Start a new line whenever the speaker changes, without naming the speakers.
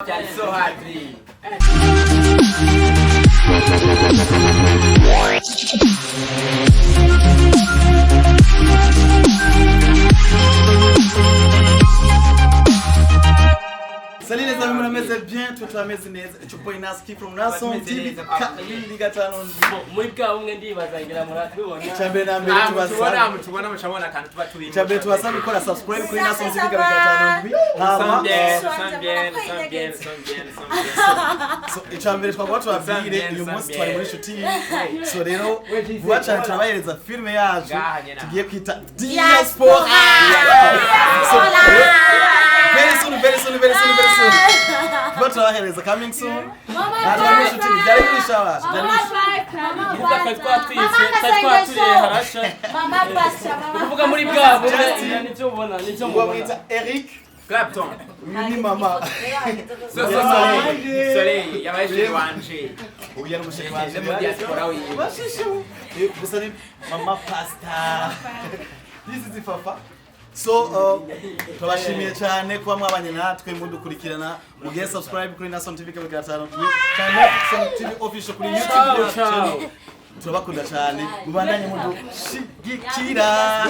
Cyari so hard.
Salut les amis, murameze bien, twe turameze neza. It's your boy Naski from Nason
Turameze
TV.
neza.
257.
Muri bwa bumwe ndibaza ngira muratubona.
Icyambere na mbere
Ah, mutubona
tubasaba.
mutubona mucabona akantu tuba turimo.
Icyambere tubasaba gukora subscribe kuri Nason TV 257.
Nous sommes
Hama
bien, nous sommes bien, nous sommes bien, nous sommes bien, nous sommes bien.
so icyambere twagomba tubabwire, uyu munsi twari muri shooting. So rero vuba cyane turabahereza filime yacu
Ngaha nyene.
tugiye kwita Diaspora. So very soon, very soon, very soon, very soon. Vuba turabahereza, coming soon. Aha twari muri shooting, byari birisha, byari birisha.
Kuvuga twari twatwitse, twari twaturiye harasha.
Mama Pasha, mama.
Kuvuga muri bwa bumwe
Justin.
nivyo mubona, nivyo
Uwo
mubona.
mwita Eric,
Clapton.
uyu ni mama.
So so Soleil. Soleil yabaye chéri wanje.
Uyu yari umusheri wanje.
Ni mu diaspora wiwe.
Bashishe. Gusa ni mama pasta. This is Fafa. So turabashimiye cyane kuba mwabanye natwe mudukurikirana, mugihe subscribe kuri Nason TV 257 cyane, Nason TV official kuri YouTube.
Ciao, ciao.
Turabakunda cyane, mubandanye mudushigikira.